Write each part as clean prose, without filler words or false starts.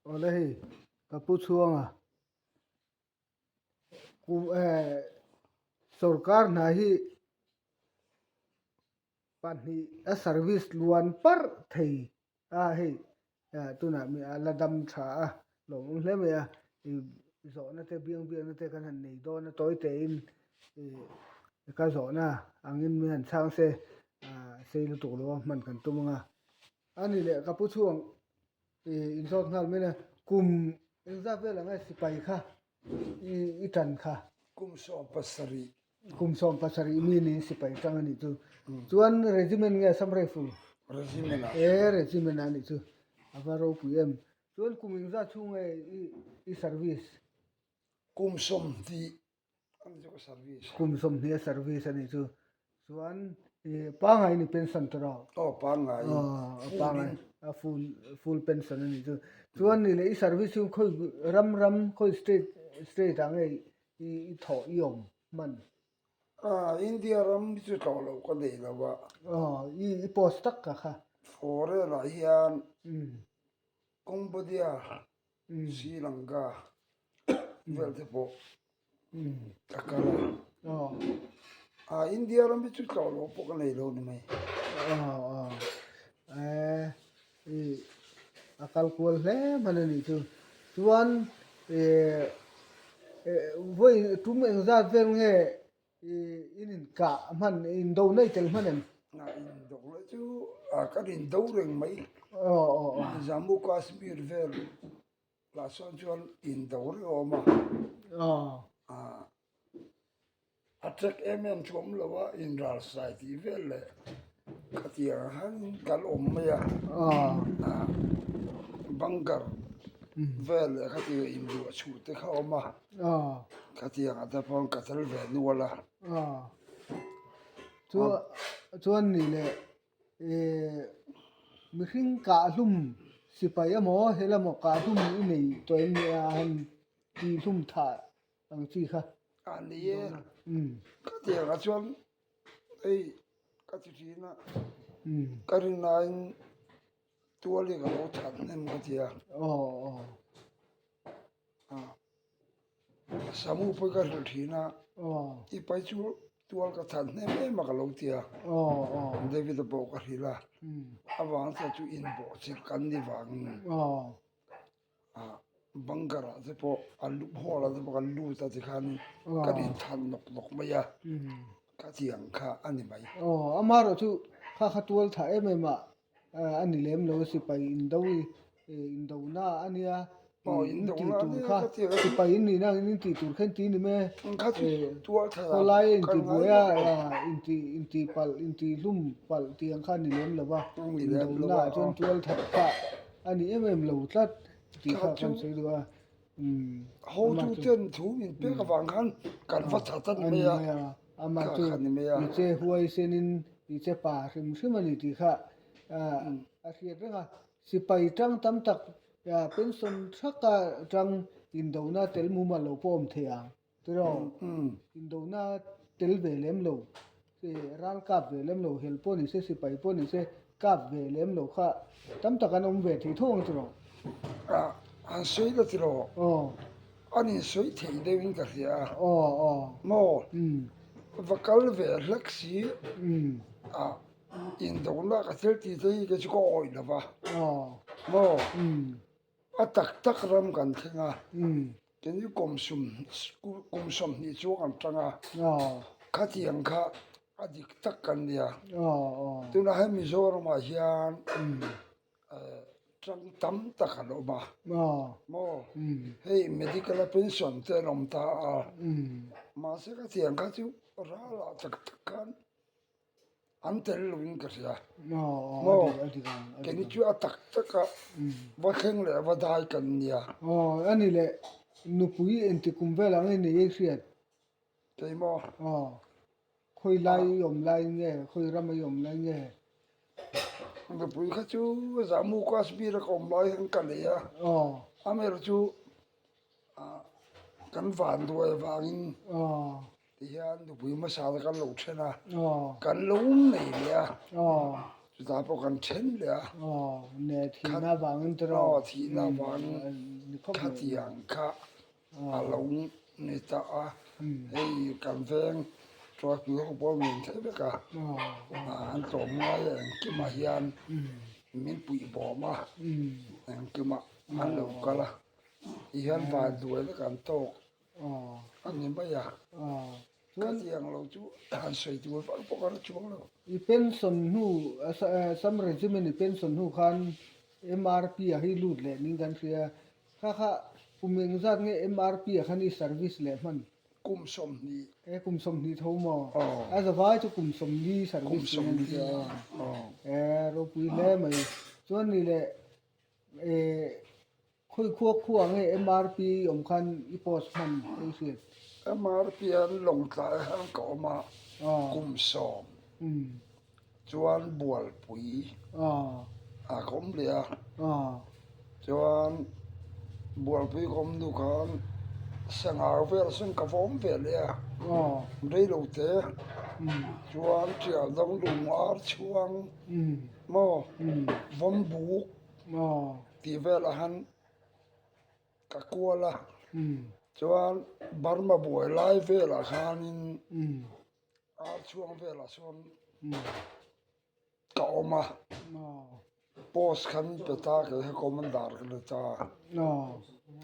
Awle hei ka pu chhuanga kum eh sorkar hna hi pahnih a service luan parh thei a hei tunah mi a la dam tha a lawmawm hle mai a ih zawhna te biang biakna te kan han nei dawn a tawi tein ih ka zawhna angin mi han chhang se ah sei lutuk lo a hman kan tum ang a a ni leh ka pu chhuang ih inzawt nghal mai a kum engzat vel ang e sipai kha ih i tan kha. Kum 17. Kum 17 mi niin sipai tang a nih chu. Chuan regiment nge Assam Rifle? Regiment a. E regiment a nih chu. A va ropui em. Chuan kum engzat chhung nge i service? Kum 20 a ni chu ka service. Kum 20 a service a nih chu. Chuan i pangai ni pension tawh rawh. Aw pangai. Aw pangai a full full pension a nih chu. Chuan ni leh i service chu khawi ram ram khawi state state ah nge i thawh i awm hman? Ah India ram hi chu tlawh loh ka nei lo a. Aw i i post tak ka kha. Foreign ah hian Cambodia, Sri Lanka vel te pawh ka kal a. Ah India ram hi chu tlawh loh pawh ka nei lo ni mai. Aw aw eh i a kal kual hle hman a nih chu. Chuan eh vawi tum engzat vel nge in inkah hman indo na i tel hman em? A indo na chu kan indo reng mai. Jammu Kashmir vel lah sawn chuan indo reng a awm a. A trek em em chu awm lo a, inral sai tih vel leh khatiang ang khan kan awm mai a, bunker vel leh khatiang inluah chhuh te kha a awm a, khatiang ah te pawh ka tel ve nual a. Chuan nih leh mihring kah hlum sipai emaw helamaw kah hlum i nei tawh em ni a han tih hlum thah Ang chi kha. A ni e. Ka tiang ah chuan hei ka ti thin a, ka rinaiin tual hi ka lo that hnem ka ti a. Samu pawh hi ka hrilh thin a, i pai chu tual ka that hnem em a ka lo ti a, David-a pawh ka hrilh a, avang chuan chu inbawhchilh kan ni vangin. Bunker ah te pawh an lu hall ah te pawh kan lut a tikhan kan inthan nawk nawk mai a khatiang kha a ni mai. Aw amaherawh chu kha kha tual thah em em ah a ni lem lo sipai indo i indona a nia in tih tur kha sipai in nihna angin in tih tur kha in ti ni mai khawlai a inti buai a inti inti palh inti hlum palh tih ang kha a ni lem lo va indona ah chuan tual that kha A ni em em lo tlat tih kha kan sawi duh a. Hotuten thu min pek avang khan kan va that a ni mai a. Amah chu i che huaisenin i che pa hrim hrim a ni tih kha a hriat reng a. Sipai tang tam tak pension thaka tang indona tel mumal lo pawh awm thei ang. Tiraw, indona tel ve lem lo, ral kap ve lem lo, hel pawh ni se, sipai pawh ni se, kap ve lem lo kha tam tak an awm ve thei tho ang tiraw? Ah, an sawi la tiraw? Aw. An insawi thei deuhin ka hria a. Aw, aw. Maw? Va kal ve hlek si. Ah, indona ka thil tih te hi kei chu ka awih lo va. Aw. Maw? A tak tak ram kan thleng a. Keni kum sum kum 20 chuang an tang a, khatiang kha a dik tak kan nia. Tunah hian Mizoramah hian tang tam tak an awm a, maw hei medical a pension te an awm ta a, mahse khatiang kha chu ralah tak tak khan An tel loin ka hria. Maw? Keini chu a tak tak a va thleng leh va dai kan nia. Aw, a ni leh nupui engti kum vel ang i nei i hriat? Kei maw? Aw, khawi lai i awm lai nge, khawi rama i awm lai nge? Nupui kha chu Jammu Kashmir a ka awm lai hian ka nei a. Aw. Amaherawhchu chu kan vanduai avangin. Aw. Tihian nupui hmasa te kan lo then a, kan lo nei leh a. Chutah pawh kan then leh a. Thihna avangin tiraw? Aw, thihna avangin khatiang kha a lo ni ta a. Hei kan veng Tualpui ho pawh min thei vek a, an tlawm ngai a engkimah hian min puih bawm a, engkimah an lo kal a. Tihian vanduai vek an tawk a ni mai a. Khatiang lo chu han sawi tur vak pawh ka hre chuang lo. I pension hnu, Assam Regiment i pension hnu khan MRP ah hi lut leh ning kan hria. Kha kha kum engzat nge MRP ah khan i service leh hman? Kum 20. E kum 20 tho maw? A zavai chu kum 40 service kum 40. E ropui hle mai. Chuan ni leh e Khawi khua khua nge MRP i awm khan i post hman i hriat? MRP an lawngtlai han ka awm a, kum 10 chuan Bualpui ah ka awm leh a, chuan Bualpui ka awm hnu khan Sangau vel sawn ka va awm ve leh a, reilo te chuan Tialdang lung ar chhuang maw Vawmbuk Tih velah han ka kual a, chuan Burma buai lai velah khanin ar chhuang velah sawn ka awm a, post khan pe ta kei kha commander ka ni ta,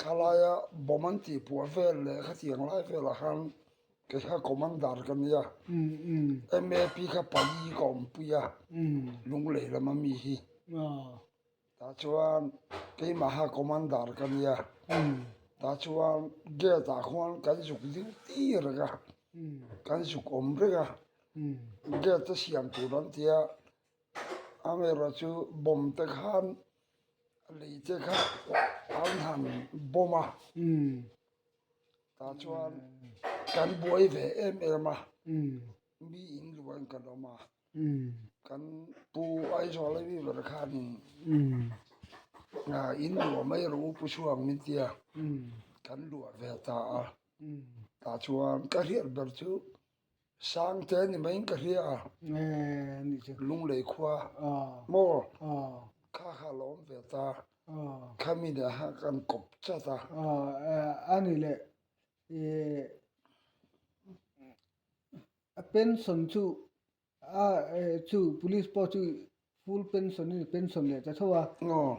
khalaia bomb an tih puah vel leh khatiang lai velah khan Kei kha commander ka nia, MAP kha pali ka awmpui a, Lunglei lama mi hi. Tah chuan keimah kha commander ka nia, tah chuan gate ah khuan kan zuk duty reng a, kan zuk awm reng a, gate a siam tur an ti a, amaherawhchu bomb te khan lei te kha an han bomb a. Tah chuan kan buai ve em em a, mi in luan kan awm a, kan pu Aizawl a mi ber khanin in luah mai rawh u Pu Chhuang min ti a, kan luah ve ta a, tah chuan ka hriat ber chu Sangte ni maiin ka hria a, Lunglei khua maw kha kha a lo awm ve ta, khami nen khan kan kawp chat a. A ni leh a pension chu a chu police pawh chu Full pension i pension leh ta tho a.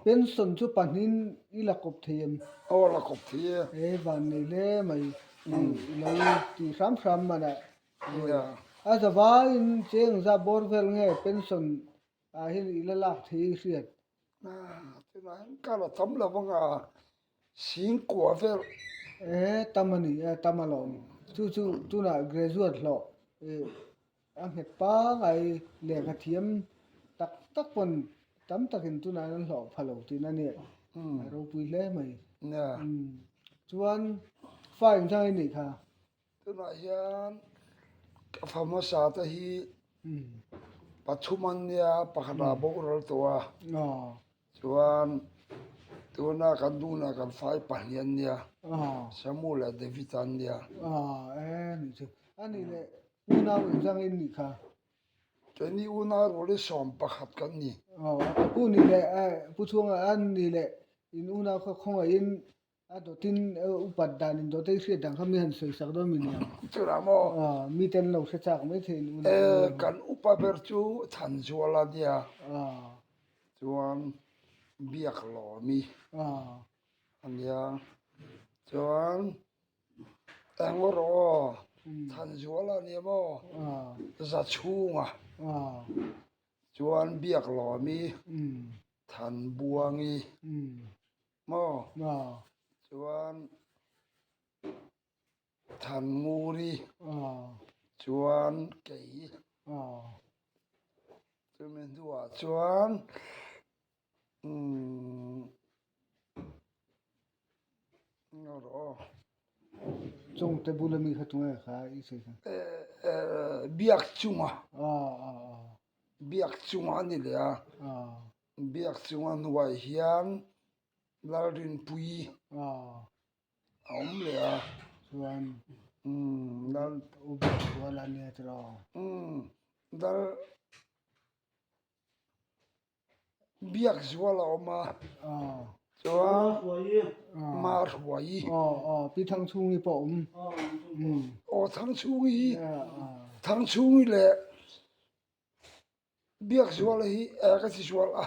Pension chu pahnin i la kawp thei em? Aw la kawp thei e. He van nei hle mai i lo ti hram hram man a. A zavaiin cheng za bawr vel nge pension ah hian i la lak thei i hriat? Tunah hian ka la tam lo vang a, singkua vel. E tam a ni e, tam alawm. Chu chu tunah graduate hlawh A nghet pangai lehkha thiam tak tak pawn tam takin tunah an hlawh pha lo tihna a ni. A ropui hle mai. Chuan fa engzang i nih kha? Tunah hian ka fa hmasa te hi pathum an nia, pakhat ah boral tawh a. Chuan tuna kan dunah kan fai pahnih an nia, Samu leh David an nia. A nih leh Unau inzang in nih kha. Keini unau rual hi 11 kan ni. Aw, a pu nih leh pu chhunga a nih leh in unau kha khawngaihin a dawtin upat dan in dawt a i hriat dan kha mi han sawi sak dawn mi niang. Chutah maw? Aw, mi ten lo hre chak mai thei in unau. E, kan upa ber chu Thanzuala a nia. Aw. Chuan Biaklawmi. Aw. A nia. Chuan Eng rawh aw, Thanzuala a nia maw? Zachhunga chuan Biaklawmi, Thanbuangi maw? Chuan Thannguri chuan kei. Chumi hnuah chuan Chungte bula mi kha tunge kha i sawi kha? Biak chunga. Biak chunga a ni leh a. Biak chunga hnuai hian Lalrinpuii a awm leh a. Chuan Lal U Biakzuala a nia tiraw? Lal. Biakzual a awm a, chuan Mahruaii. Pi Thangchhungi pawh a awm. Aw Thangchhungi hi, Thangchhungi leh Biakzuala hi ka ti sual a,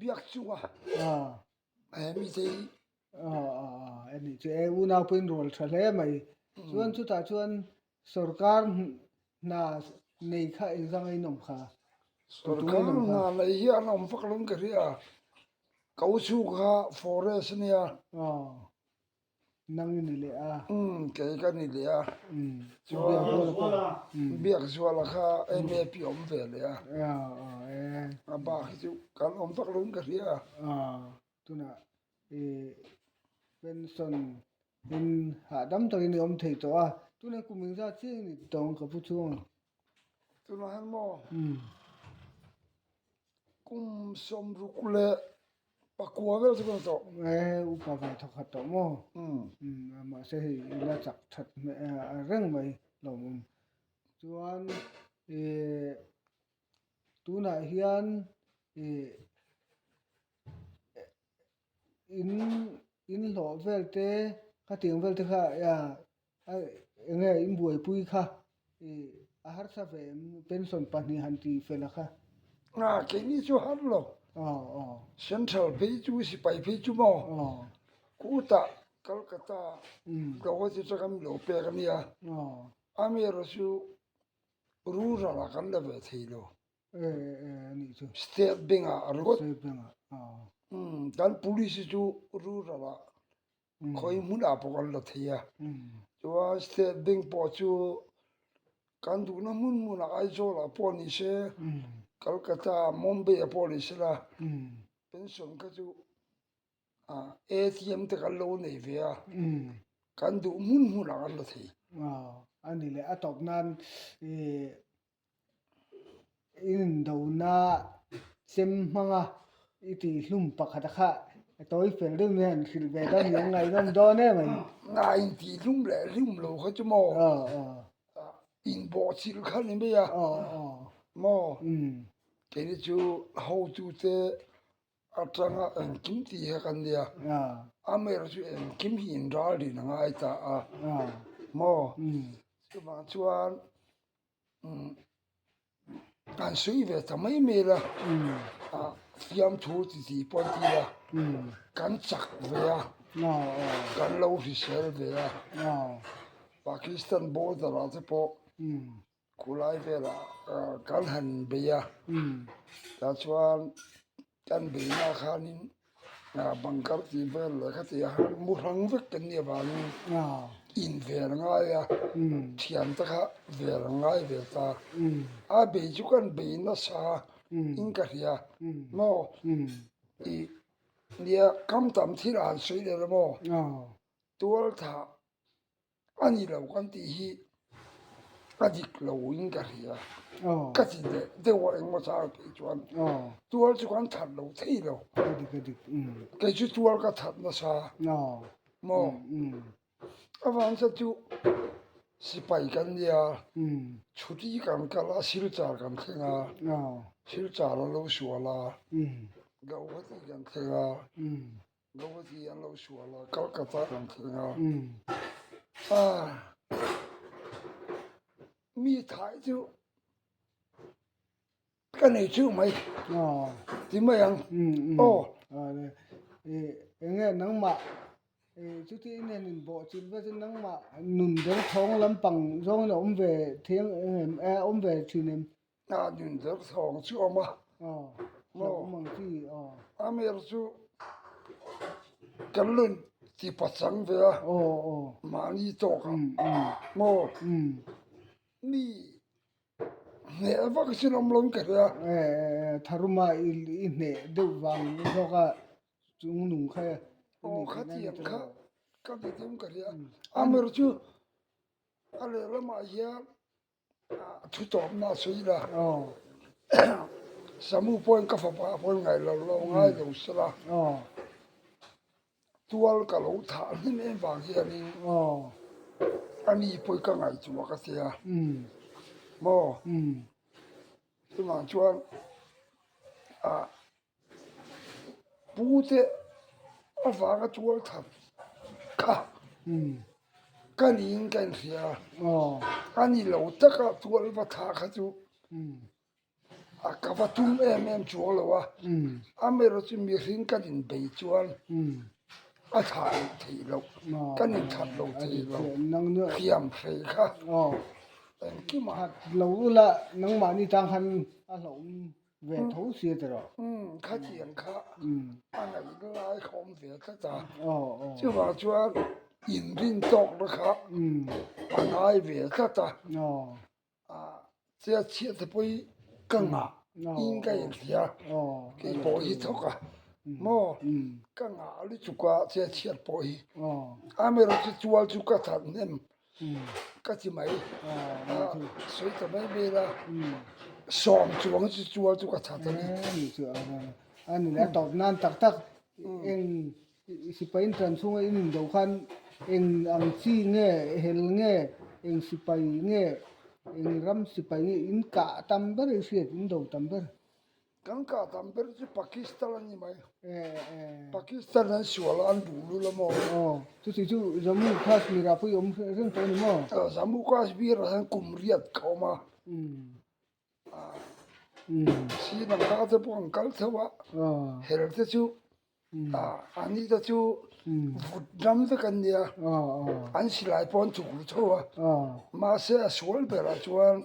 Biakchunga he mite hi. Anih chu e, unau pawhin rual tha hle mai. Chuan chutah chuan sorkar hna nei kha engzang a inawm kha? Sorkar hna nei hi an awm vak lo in ka hria. Ka u chhung kha forest a nia. Nang i ni leh a. Umm kei ka ni leh a. Chuan Biakzuala kha MAP awm ve leh a. A bak hi chu kan awm vak lo in ka hria. Tunah i pension in hahdam takin i awm thei tawh a, tunah kum engzat chiah i ni tawh ang ka pu chhung ang? Tunah hian maw kum 60 leh pakua vel chu ka ni tawh. E upa ve thawkhat tawh maw? Mahse hei i la chak that reng mai lawmawm. Chuan i tunah hian i In in hlawh vel te khatiang vel te kha eng nge in buaipui kha ih a harsa ve em pension pahnih han tih fel a kha. A keini chu har lo. Central phei chu sipai phei chu maw kutah Calcutta Guwahati atanga min lo pek a nia amaherawh chu rural ah kan la ve thei lo. State Bank ah ringawt kan police hi chu rural ah khawi hmun ah pawh kan la thei a chuan State Bank pawh chu kan duhna hmun hmun ah Aizawl ah pawh ni se Calcutta Mumbai ah pawh ni se la pension kha chu ATM te kan lo nei ve a kan duh hmun hmun ah kan la thei. A ni leh a tawp nan ih Indona chem hmanga i tihhlum pakhat a kha tawi fel deuh mai han hrilh ve dawn ni ang ngaihnawm dawn em mai. Nga in tihhlum leh hlum lo kha chu maw inbawhchilh kha ni mai a maw keini chu hotute atanga engkim tih hi kan nia amaherawhchu chu engkim hi inralrin a ngai ta a maw chuvang chuan. An sawi ve ta mai mai la, fiamthu ti ti pawh an ti la, kan chak ve a, kan lo hrisel ve a, Pakistan border ah te pawh khulai velah kan han bei a, tah chuan kan beihna khanin bunker tih vel leh kha tih ah khan mu hrang vek kan nih avangin invel a ngai a, thian te kha vel a ngai ve ta, a bei chu kan bei nasa in ka hria maw ih nia kam tam thil ah an sawi leh lo maw tual thah A ni lo kan tih hi a dik lo in ka hria. Ka ti leh deuh a engmaw chang phei chuan tual chu kan that lo thei lo. Kei chu tual ka that nasa maw? Avang chuan chu sipai kan nia, chhuti kan kal a, silchar kan thleng a, silchar an lo sual a, Gauhati kan thleng a. Gauhati an lo sual a, Calcutta kan thleng a. Mi thai chu ka nei teuh mai ti mai ang aw. Eng nge nangmah chuti in hian inbawh chilh ve chu nangmah nun derthawng lampang zawngin a awm ve thiang em awm ve thin em? A nun derthawng chu awm a. Maw? Awm ang chi aw. Amir chu kan lo ti pachang ve a. Aw aw. Mahni tawk a. Maw? Mi hneh vak sin awm lo in ka hria. Tharuma i hneh deuh vang zawk a chung nung kha. Aw khatiang kha ka ti deuh in ka hria. Amir chu a lehlamah hian Thu tawpna a sawi la, Samu pawhin ka fapa pawhin ngaih lo lo ngai lo se la, tual ka lo thah hnem em vang hianin a ni pawhin ka ngaihtuah ka tia maw? Chuvang chuan. Ah pute avanga tual that kha ka niin ka inhria a, a ni lo taka tual va thah kha chu a ka va tum em em chuang lo a, amaherawhchu chu mihring kan inbei chuan a thah loh theih loh, kan inthat lo thei lo, hriam hrei kha engkimah. That lo ula nangmahni tang khan a hlauhawm Ve tho sia ti rawh. Umm khatiang kha a ngaihna lai kha awm ve tlat a. Chuvang chuan inrin tawkna kha a ngai ve tlat a. Chiat chhiat te pawh hi ka ngah in ka inhria kei pawh hi thawk a maw ka ngah lutuk a chiat chhiat pawh hi amaherawhchu tual chu ka that hnem Ka ti mai. Sawi ta mai mai la. Sawm chuang chu chual chu ka that a ni. Ni chu a ni a tawp nan tak tak eng sipai in tan chhunga in indo khan eng ang chi nge hel nge eng sipai nge eng ram sipai nge in kah tam ber i hriat in do tam ber. Kan kah tam ber chu Pakistan a ni mai. Pakistan an sual a, an duh lul a maw? Aw, chuti chu Jammu Kashmir ah pawh i awm reng tawh a ni maw? Jammu Kashmir ah hian kum riat ka awm a. Sri Lanka te pawh an kal theuh a, hel te chu Ani te chu vut ram vek an nia, an silai pawh an chuk ru tho a, mahse a sual berah chuan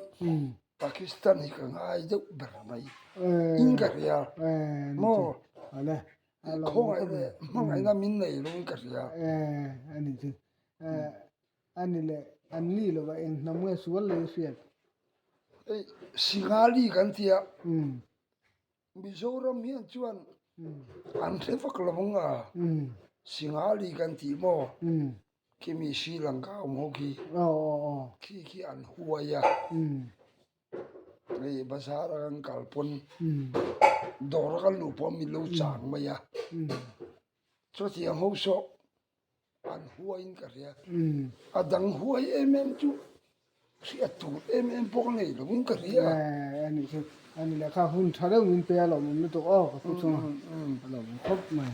Pakistan hi ka ngai deuh ber mai in ka hria maw khawngaih leh hmangaihna min nei lo in ka hria. Ani leh an ni lova eng hnam nge sual leh i hriat? Hei Singali kan tia. Mizoram hian chuan an hre vak lo ang a, Singali kan tih maw? Khimi Sri Lanka awm ho khi, khi khi an huai a, hei bazar a kan kal pawn dawr a kan luh pawh min lo chang mai a, chutiang ho saw An huaiin ka hria. A dang huai em em chu hriat tur em em pawh ka nei lovin ka hria. A nih chu. A ni leh kha hun tha deuh min pe a lawmawm lutuk aw ka pu chunga. A lawmawm khawp mai.